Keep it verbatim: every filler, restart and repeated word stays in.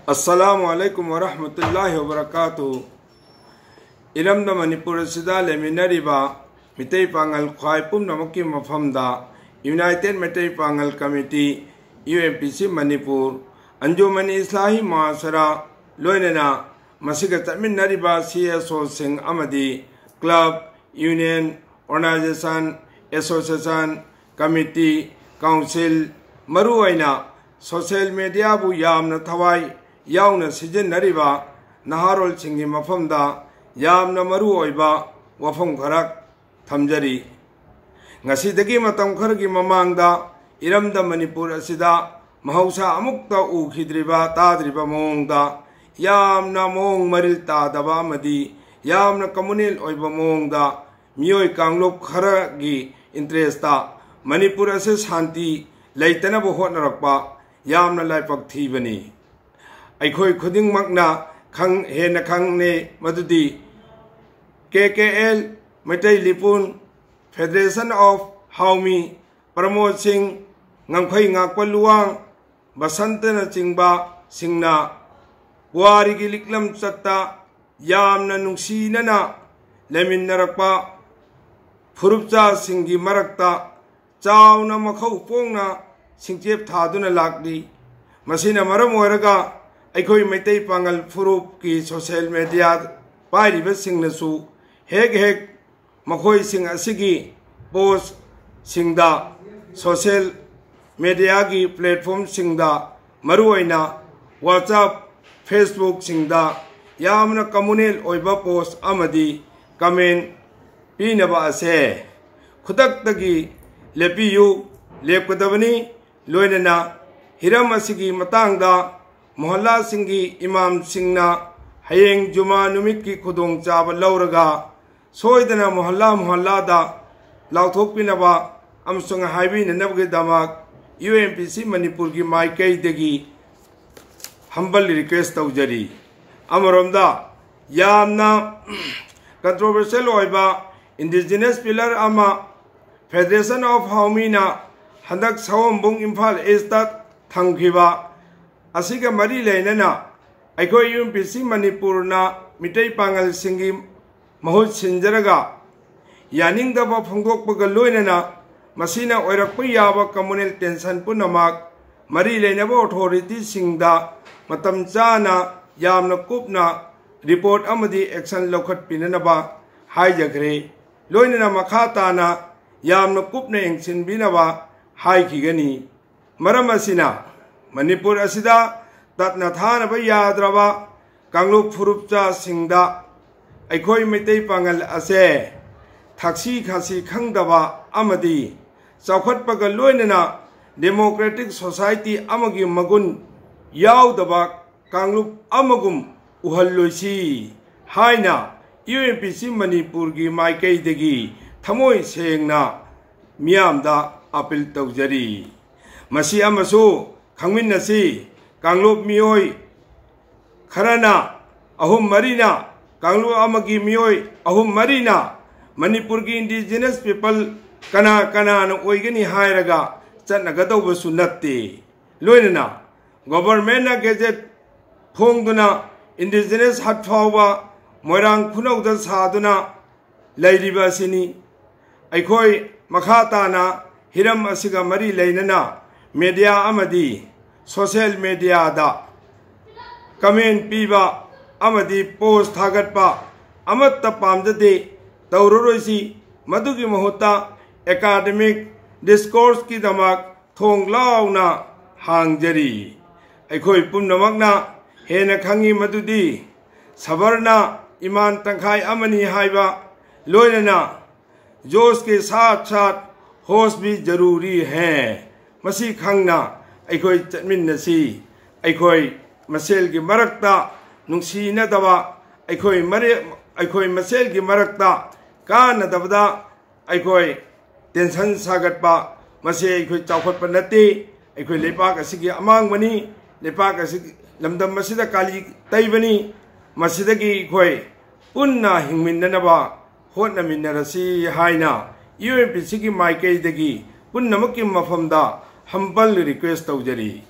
ꯑꯁꯂꯥꯃꯨ ꯑꯂꯥꯏꯀꯨꯝ ꯋꯔꯍꯃꯇꯨꯜꯂꯥꯍꯤ ꯋꯕꯔꯀꯥꯇꯨꯍꯨ꯫ ꯏꯔꯝꯗꯝ ꯃꯅꯤꯄꯨꯔ ꯑꯁꯤꯗ ꯂꯩꯃꯤꯟꯅꯔꯤꯕ ꯃꯤꯇꯩ ꯄꯥꯉꯜ ꯈ꯭ꯋꯥꯏ ꯄꯨꯝꯅꯃꯛꯀꯤ ꯃꯐꯝꯗ ꯌꯨꯅꯥꯏꯇꯦꯗ ꯃꯩꯇꯩ ꯄꯥꯉꯜ ꯀꯃꯤꯇꯤ, ꯌꯨ ꯑꯦꯝ ꯄꯤ ꯁꯤ ꯃꯅꯤꯄꯨꯔ, ꯑꯟꯖꯨꯃꯟ ꯏꯁꯂꯥꯍꯤ ꯃꯍꯥꯁꯔꯥ, ꯂꯣꯏꯅꯅ ꯃꯁꯤꯒ ꯆꯠꯃꯤꯟꯅꯔꯤꯕ ꯁꯤ ꯑꯦꯁ ꯑꯣꯁꯤꯡ ꯑꯃꯗꯤ club, union, organisation, association, committee, council, ꯃꯔꯨꯑꯣꯏꯅ ꯁꯣꯁꯤꯌꯦꯜ ꯃꯦꯗꯤꯌꯥꯕꯨ ꯌꯥꯝꯅ ꯊꯋꯥꯏ ꯌꯥꯎꯅ ꯁꯤꯖꯤꯟꯅꯔꯤꯕ ꯅꯍꯥꯔꯣꯜꯁꯤꯡꯒꯤ ꯃꯐꯝꯗ ꯌꯥꯝꯅ ꯃꯔꯨꯑꯣꯏꯕ ꯋꯥꯐꯝ ꯈꯔ ꯊꯝꯖꯔꯤ꯫ ꯉꯁꯤꯗꯒꯤ ꯃꯇꯝ ꯈꯔꯒꯤ ꯃꯃꯥꯡꯗ ꯏꯔꯝꯗꯝ ꯃꯅꯤꯄꯨꯔ ꯑꯁꯤꯗ ꯃꯍꯧꯁꯥ ꯑꯃꯨꯛꯇ ꯎꯈꯤꯗ꯭ꯔꯤꯕ, ꯇꯥꯗ꯭ꯔꯤꯕ ꯃꯑꯣꯡꯗ ꯌꯥꯝꯅ ꯃꯑꯣꯡ ꯃꯔꯤꯜ ꯇꯥꯗꯕ ꯑꯃꯗꯤ ꯌꯥꯝꯅ ꯀꯃꯨꯅꯦꯜ ꯑꯣꯏꯕ ꯃꯑꯣꯡꯗ ꯃꯤꯑꯣꯏ ꯀꯥꯡꯂꯨꯞ ꯈꯔꯒꯤ ꯏꯟꯇꯔꯦꯁꯇ ꯃꯅꯤꯄꯨꯔ ꯑꯁꯤ ꯁꯥꯟꯇꯤ ꯂꯩꯇꯅꯕ ꯍꯣꯠꯅꯔꯛꯄ ꯌꯥꯝꯅ ꯂꯥꯏꯕꯛ ꯊꯤꯕꯅꯤ꯫ ꯑꯩꯈꯣꯏ ꯈꯨꯗꯤꯡꯃꯛꯅ ꯈꯪ-, ꯍꯦꯟꯅ ꯈꯪꯅꯩ ꯃꯗꯨꯗꯤ ꯀꯦ ꯀꯦ ꯑꯦꯜ, ꯃꯩꯇꯩ ꯂꯤꯄꯨꯟ, ꯐꯦꯗꯔꯦꯁꯟ ꯑꯣꯐ ꯍꯥꯎꯃꯤ, ꯄ꯭ꯔꯃꯣꯗ ꯁꯤꯡ, ꯉꯝꯈꯩ ꯉꯥꯛꯄ ꯂꯨꯋꯥꯡ, ꯕꯁꯟꯇꯅꯆꯤꯡꯕꯁꯤꯡꯅ ꯄꯨꯋꯥꯔꯤꯒꯤ ꯂꯤꯛꯂꯝ ꯆꯠꯇ ꯌꯥꯝꯅ ꯅꯨꯡꯁꯤꯅꯅ ꯂꯩꯃꯤꯟꯅꯔꯛꯄ ꯐꯨꯔꯨꯞꯆꯥꯁꯤꯡꯒꯤ ꯃꯔꯛꯇ ꯆꯥꯎꯅ ꯃꯈꯧ ꯄꯣꯡꯅ ꯁꯤꯡꯆꯦꯞ ꯊꯥꯗꯨꯅ ꯂꯥꯛꯂꯤ꯫ ꯃꯁꯤꯅ ꯃꯔꯝ ꯑꯣꯏꯔꯒ ꯑꯩꯈꯣꯏ ꯃꯩꯇꯩ ꯄꯥꯉꯜ ꯐꯨꯔꯨꯞꯀꯤ ꯁꯣꯁꯤꯌꯦꯜ ꯃꯦꯗꯤꯌꯥ ꯄꯥꯏꯔꯤꯕꯁꯤꯡꯅꯁꯨ ꯍꯦꯛ ꯍꯦꯛ ꯃꯈꯣꯏꯁꯤꯡ ꯑꯁꯤꯒꯤ ꯄꯣꯁꯁꯤꯡꯗ, ꯁꯣꯁꯤꯌꯦꯜ ꯃꯦꯗꯤꯌꯥꯒꯤ ꯄ꯭ꯂꯦꯠꯐꯣꯝꯁꯤꯡꯗ, ꯃꯔꯨꯑꯣꯏꯅ ꯋꯥꯆꯞ, ꯐꯦꯁꯕꯨꯛꯁꯤꯡꯗ ꯌꯥꯝꯅ ꯀꯃꯨꯅꯦꯜ ꯑꯣꯏꯕ ꯄꯣꯁ ꯑꯃꯗꯤ ꯀꯃꯦꯟ ꯄꯤꯅꯕ ꯑꯁꯦ ꯈꯨꯗꯛꯇꯒꯤ ꯂꯦꯞꯄꯤꯌꯨ, ꯂꯦꯞꯀꯗꯕꯅꯤ꯫ ꯂꯣꯏꯅꯅ ꯍꯤꯔꯝ ꯑꯁꯤꯒꯤ ꯃꯇꯥꯡꯗ ꯃꯣꯍꯜꯂꯥꯁꯤꯡꯒꯤ ꯏꯃꯥꯝꯁꯤꯡꯅ ꯍꯌꯦꯡ ꯖꯨꯃꯥ ꯅꯨꯃꯤꯠꯀꯤ ꯈꯨꯗꯣꯡꯆꯥꯕ ꯂꯧꯔꯒ ꯁꯣꯏꯗꯅ ꯃꯣꯍꯜꯂꯥ ꯃꯣꯍꯜꯂꯥꯗ ꯂꯥꯎꯊꯣꯛꯄꯤꯅꯕ ꯑꯃꯁꯨꯡ ꯍꯥꯏꯕꯤꯅꯅꯕꯒꯤꯗꯃꯛ ꯌꯨ ꯑꯦꯝ ꯄꯤ ꯁꯤ ꯃꯅꯤꯄꯨꯔꯒꯤ ꯃꯥꯏꯀꯩꯗꯒꯤ ꯍꯝꯕꯜ ꯔꯤꯀ꯭ꯋꯦꯁ ꯇꯧꯖꯔꯤ꯫ ꯑꯃꯔꯣꯝꯗ ꯌꯥꯝꯅ ꯀꯟꯇ꯭ꯔꯣꯚꯔꯁꯤꯌꯦꯜ ꯑꯣꯏꯕ ꯏꯟꯗꯤꯖꯤꯅꯁ ꯄꯤꯂꯔ ꯑꯃ ꯐꯦꯗꯔꯦꯁꯟ ꯑꯣꯐ ꯍꯥꯎꯃꯤꯅ ꯍꯟꯗꯛ ꯁꯑꯣꯝꯕꯨꯡ ꯏꯝꯐꯥꯜ ꯏꯁꯇ ꯊꯝꯈꯤꯕ ꯑꯁꯤꯒ ꯃꯔꯤ ꯂꯩꯅꯅ ꯑꯩꯈꯣꯏ UNPC ꯃꯅꯤꯄꯨꯔꯅ ꯃꯤꯇꯩ ꯄꯥꯉꯜꯁꯤꯡꯒꯤ ꯃꯍꯨꯠ ꯁꯤꯟꯖꯔꯒ ꯌꯥꯅꯤꯡꯗꯕ ꯐꯣꯡꯗꯣꯛꯄꯒ ꯂꯣꯏꯅꯅ ꯃꯁꯤꯅ ꯑꯣꯏꯔꯛꯄ ꯌꯥꯕ communal tension ꯄꯨꯝꯅꯃꯛ ꯃꯔꯤ ꯂꯩꯅꯕ authority ꯁꯤꯡꯗ ꯃꯇꯝ ꯆꯥꯅ ꯌꯥꯝꯅ ꯀꯨꯞꯅ report ꯑꯃꯗꯤ action ꯂꯧꯈꯠꯄꯤꯅꯅꯕ ꯍꯥꯏꯖꯈ꯭ꯔꯦ꯫ ꯂꯣꯏꯅꯅ ꯃꯈꯥ ꯇꯥꯅ ꯌꯥꯝꯅ ꯀꯨꯞꯅ ꯌꯦꯡꯁꯤꯟꯕꯤꯅꯕ ꯍꯥꯏꯈꯤꯒꯅꯤ꯫ ꯃꯔꯝ ꯑꯁꯤꯅ ꯃꯅꯤꯄꯨꯔ ꯑꯁꯤꯗ ꯇꯠꯅ ꯊꯥꯅꯕ ꯌꯥꯗ꯭ꯔꯕ ꯀꯥꯡꯂꯨꯞ ꯐꯨꯔꯨꯞꯆꯥꯁꯤꯡꯗ ꯑꯩꯈꯣꯏ ꯃꯩꯇꯩ ꯄꯥꯉꯜ ꯑꯁꯦ ꯊꯛꯁꯤ ꯈꯥꯁꯤ ꯈꯪꯗꯕ ꯑꯃꯗꯤ ꯆꯥꯎꯈꯠꯄꯒ ꯂꯣꯏꯅꯅ democratic society ꯑꯃꯒꯤ ꯃꯒꯨꯟ ꯌꯥꯎꯗꯕ ꯀꯥꯡꯂꯨꯞ ꯑꯃꯒꯨꯝ ꯎꯍꯜꯂꯣꯏꯁꯤ ꯍꯥꯏꯅ UNPC ꯃꯅꯤꯄꯨꯔꯒꯤ ꯃꯥꯏꯀꯩꯗꯒꯤ ꯊꯃꯣꯏ ꯁꯦꯡꯅ ꯃꯤꯌꯥꯝꯗ appeal ꯇꯧꯖꯔꯤ꯫ ꯃꯁꯤ ꯑꯃꯁꯨ ꯈꯪꯃꯤꯟꯅꯁꯤ, ꯀꯥꯡꯂꯨꯞ ꯃꯤꯑꯣꯏ ꯈꯔꯅ, ꯑꯍꯨꯝ ꯃꯔꯤꯅ, ꯀꯥꯡꯂꯨꯞ ꯑꯃꯒꯤ ꯃꯤꯑꯣꯏ ꯑꯍꯨꯝ ꯃꯔꯤꯅ ꯃꯅꯤꯄꯨꯔꯒꯤ indigenous people ꯀꯅꯥ ꯀꯅꯥꯅ ꯑꯣꯏꯒꯅꯤ ꯍꯥꯏꯔꯒ ꯆꯠꯅꯒꯗꯧꯕꯁꯨ ꯅꯠꯇꯦ꯫ ꯂꯣꯏꯅꯅ government ꯅ gazette ꯐꯣꯡꯗꯨꯅ indigenous hut ꯐꯥꯎꯕ ꯃꯣꯏꯔꯥꯡ ꯈꯨꯅꯧꯗ ꯁꯥꯗꯨꯅ ꯂꯩꯔꯤꯕ ꯑꯁꯤꯅꯤ꯫ ꯑꯩꯈꯣꯏ ꯃꯈꯥ ꯇꯥꯅ ꯍꯤꯔꯝ ꯑꯁꯤꯒ ꯃꯔꯤ ꯂꯩꯅꯅ media ꯑꯃꯗꯤ social media ꯗ comment ꯄꯤꯕ ꯑꯃꯗꯤ post ꯊꯥꯒꯠꯄ ꯑꯃꯠꯇ ꯄꯥꯝꯖꯗꯦ, ꯇꯧꯔꯔꯣꯏꯁꯤ꯫ ꯃꯗꯨꯒꯤ ꯃꯍꯨꯠꯇ academic discourse ꯀꯤꯗꯃꯛ ꯊꯣꯡ ꯂꯥꯎꯅ ꯍꯥꯡꯖꯔꯤ꯫ ꯑꯩꯈꯣꯏ ꯄꯨꯝꯅꯃꯛꯅ ꯍꯦꯟꯅ ꯈꯪꯏ ꯃꯗꯨꯗꯤ ꯁꯕꯔꯅ ꯏꯃꯥꯟ ꯇꯪꯈꯥꯏ ꯑꯃꯅꯤ ꯍꯥꯏꯕ, ꯂꯣꯏꯅꯅ जोश के साथ साथ होश भी जरूरी है꯫ ꯃꯁꯤ ꯈꯪꯅ ꯑꯩꯈꯣꯏ ꯆꯠꯃꯤꯟꯅꯁꯤ꯫ ꯑꯩꯈꯣꯏ ꯃꯁꯦꯜꯒꯤ ꯃꯔꯛꯇ ꯅꯨꯡꯁꯤꯅꯗꯕ, ꯑꯩꯈꯣꯏ ꯃꯔꯦ-, ꯑꯩꯈꯣꯏ ꯃꯁꯦꯜꯒꯤ ꯃꯔꯛꯇ ꯀꯥꯟꯅꯗꯕꯗ ꯑꯩꯈꯣꯏ tension ꯁꯥꯒꯠꯄ, ꯃꯁꯤ ꯑꯩꯈꯣꯏ ꯆꯥꯎꯈꯠꯄ ꯅꯠꯇꯦ꯫ ꯑꯩꯈꯣꯏ ꯂꯩꯄꯥꯛ ꯑꯁꯤꯒꯤ ꯑꯃꯥꯡꯕꯅꯤ꯫ ꯂꯩꯄꯥꯛ ꯑꯁꯤ, ꯂꯝꯗꯝ ꯑꯁꯤꯗ ꯀꯥꯂꯤ ꯇꯩꯕꯅꯤ꯫ ꯃꯁꯤꯗꯒꯤ ꯑꯩꯈꯣꯏ ꯄꯨꯟꯅ ꯍꯤꯡꯃꯤꯟꯅꯅꯕ ꯍꯣꯠꯅꯃꯤꯟꯅꯔꯁꯤ ꯍꯥꯏꯅ UNPC ꯒꯤ ꯃꯥꯏꯀꯩꯗꯒꯤ ꯄꯨꯝꯅꯃꯛꯀꯤ ꯃꯐꯝꯗ humble request ꯇꯧꯖꯔꯤ꯫